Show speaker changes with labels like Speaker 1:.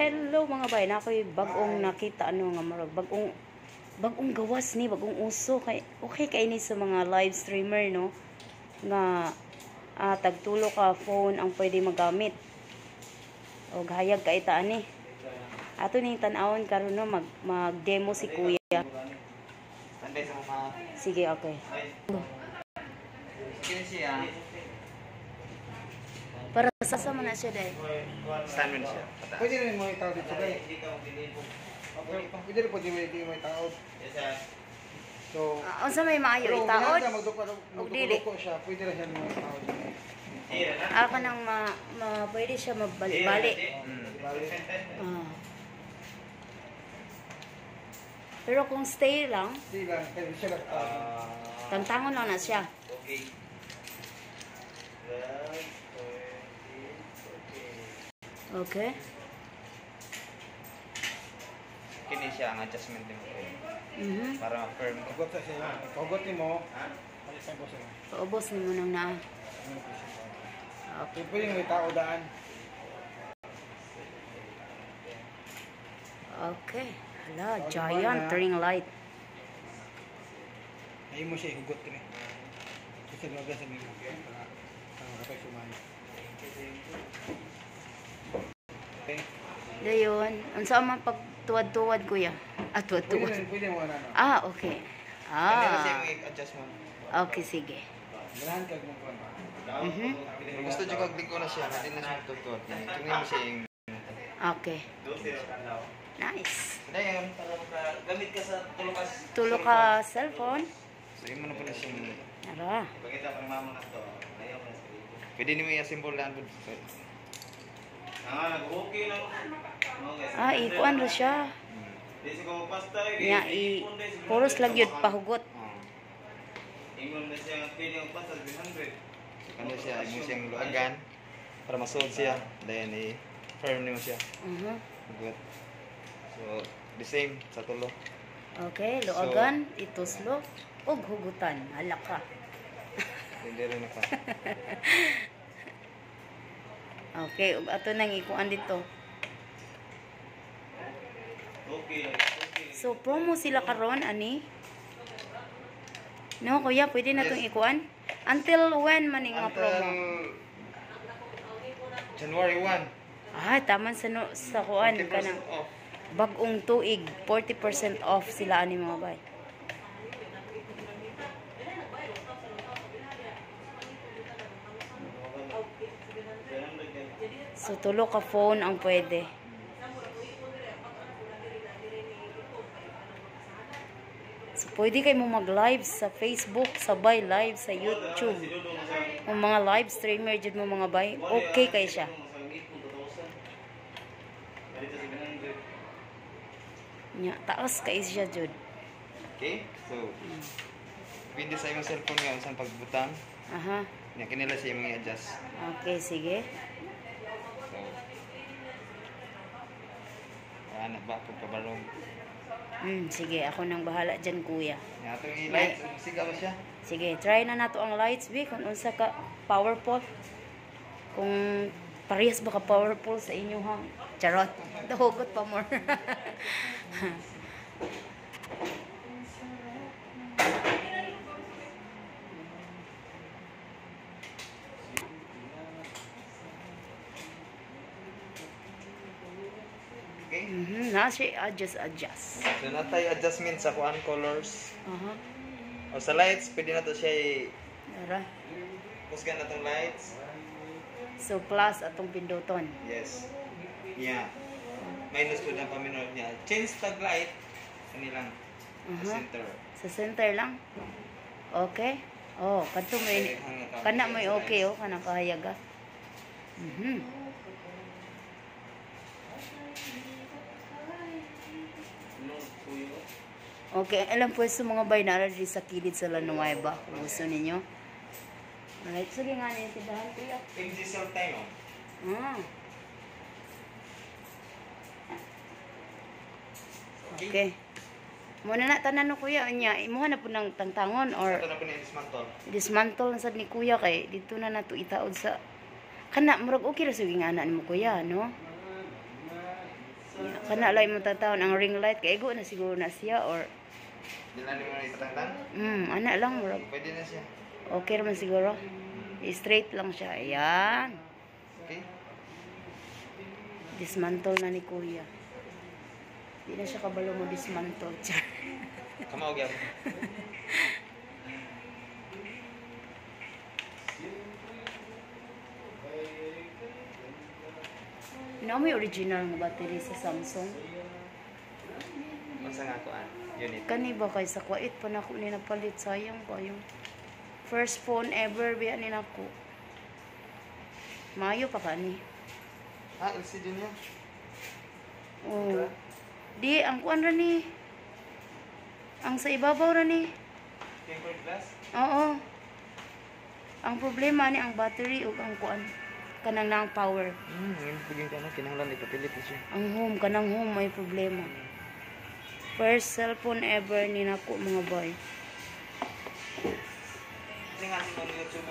Speaker 1: Hello, mga bay, na ako'y bag-ong nakita ano nga murag bagong gawas ni, bagong uso kay okay kay ni sa mga live streamer, no, nga tagtulo ka phone ang pwede magamit. Og hayag kay ta ani. Ato ning tan-awon karon, no, mag-demo si kuya.
Speaker 2: Anday sa mga
Speaker 1: Sige, okay.
Speaker 2: Kini siya.
Speaker 1: Para sa man na siya dai.
Speaker 2: Stand mo na siya. Pataas.
Speaker 3: Pwede rin mo itaw dito kay. Pwede rin pwede mo itaw. So,
Speaker 1: Unsa may maayo
Speaker 3: pero
Speaker 1: itaod?
Speaker 3: kung magduko
Speaker 1: Og dili.
Speaker 3: magduko siya, pwede rin siya mo itaw.
Speaker 1: Kanang ma pwede siya mabali-bali.
Speaker 3: Bali.
Speaker 1: Pero kung stay lang,
Speaker 3: Di lang kay siya lang.
Speaker 1: Tantangon lang na siya.
Speaker 2: Okay.
Speaker 1: Okay.
Speaker 2: Kini siya ang adjustment nimo para ma-firm.
Speaker 3: Hugot sa siya. Hugot nimo. Palitan ko siya.
Speaker 1: Paubos nimo nang naa.
Speaker 3: Okay, pwede mo itaw daan.
Speaker 1: Okay. Hala, giant ring light.
Speaker 3: Ay mo siya hugot kini. Kasi lugar sa nimo. Para para sumay. Okay.
Speaker 1: Dayon, unsa man pag tuwad-tuwad, kuya? Ah,
Speaker 3: Pwede
Speaker 1: tuwad-tuwad.
Speaker 3: rin pwede mo ano.
Speaker 1: Ah, okay.
Speaker 2: Kani ra siya
Speaker 1: Ah.
Speaker 2: yung i-adjust mo.
Speaker 1: Okay, sige.
Speaker 3: Ganahan kag mo kuan.
Speaker 2: Kung gusto jud kag liko na siya, hindi na siya magtutuwad. Kini mo siya yung
Speaker 1: Okay. Nice.
Speaker 2: Dayon para maka gamit ka sa tulo ka
Speaker 1: Tulo ka cellphone.
Speaker 2: So imo na pala siyang
Speaker 1: Ara.
Speaker 2: Pwede nimo i-assemble daan pud.
Speaker 1: Ah, ikuan ra siya. Nya i puros lang yun pahugot.
Speaker 2: Oh. So kano siya, imo siyang luagan para masuod siya. Dayon i-firm nimo siya. Hugot. So the same sa tulo.
Speaker 1: Okay, luagan, ituslo, ug hugutan. Hala ka.
Speaker 2: Hindi rin na ka.
Speaker 1: Okay, ug ato nang ikuan dito. So promo sila karon ani. No, kuya, pwede na tong ikuan? Until when man nga
Speaker 2: Until
Speaker 1: promo?
Speaker 2: January 1.
Speaker 1: Ah, taman sa no, sa kuan
Speaker 2: 40%
Speaker 1: kanang
Speaker 2: off.
Speaker 1: bagong tuig, 40% off sila ani, mga bay. So tulo ka phone ang pwede. So pwede kayo mo mag-live sa Facebook, sabay live sa YouTube. Kung mga live streamer jud mo, mga bay, okay kay siya. Nya, taas kay siya jud.
Speaker 2: Okay? So, depende sa imong cellphone nga unsang pagbutang. Nya kinila siya imong i-adjust.
Speaker 1: Okay, sige.
Speaker 2: So, ana ba pagkabarong.
Speaker 1: Sige, ako nang bahala dyan, kuya.
Speaker 2: Nya atong i-lights, siga ba siya?
Speaker 1: Sige, try na nato ang lights, bi, kung unsa ka powerful. Kung parehas ba ka powerful sa inyo, ha? Charot. Dahugot pa more.
Speaker 2: Okay?
Speaker 1: Na siya adjust adjust.
Speaker 2: So natay adjustment sa kuan colors. O sa lights, pwede na to siya i
Speaker 1: Ara.
Speaker 2: kusgan na tong lights.
Speaker 1: So plus atong pinduton.
Speaker 2: Yes. Nya. Minus po ang paminor niya. Change tag light kanilang sa center.
Speaker 1: Sa center lang. Okay. Oh, kadto may kana may okay oh, kanang kahayag ah. Okay, alam pwesto, mga bay, na diri sa kilid sa La Nueva kung gusto ninyo. Alright, sige nga na yung tindahan, kuya.
Speaker 2: MG cell time oh.
Speaker 1: Ah. Okay. Muna na tanan no, kuya, unya imuha na po ng tangtangon or
Speaker 2: Ito na po ni dismantle.
Speaker 1: Dismantle na sad ni kuya kay dito na nato itaod sa kana murag okay ra sa nga ana nimo, kuya, no? Yeah, kana lang imong tatawon ang ring light kay igo na siguro na siya or
Speaker 2: Di na nimo ipatangtang.
Speaker 1: Ana lang murag.
Speaker 2: Pwede na siya.
Speaker 1: Okay raman siguro. Straight lang siya. Ayan.
Speaker 2: Okay?
Speaker 1: Dismantle na ni Kuya. Di na siya kabalo mo dismantle. Char.
Speaker 2: Kamao gyud.
Speaker 1: Ano may original nga battery sa Samsung?
Speaker 2: Unsa nga kuan? Unit.
Speaker 1: Kani ba kay sa kuwait pa nako ni napalit, sayang ba yung first phone ever biya ni nako. Maayo pa kani.
Speaker 2: Ah, LCD niya.
Speaker 1: Oh. Di ang kuan ra ni. Ang sa ibabaw ra ni.
Speaker 2: Tempered glass.
Speaker 1: Oo. Ang problema ni ang battery ug ang kuan kanang nang power.
Speaker 2: Yun paging kana kinahanglan ipapilit na siya.
Speaker 1: Ang home, kanang home may problema. First cellphone ever ni nako, mga boy.
Speaker 2: Kasi nga si YouTube.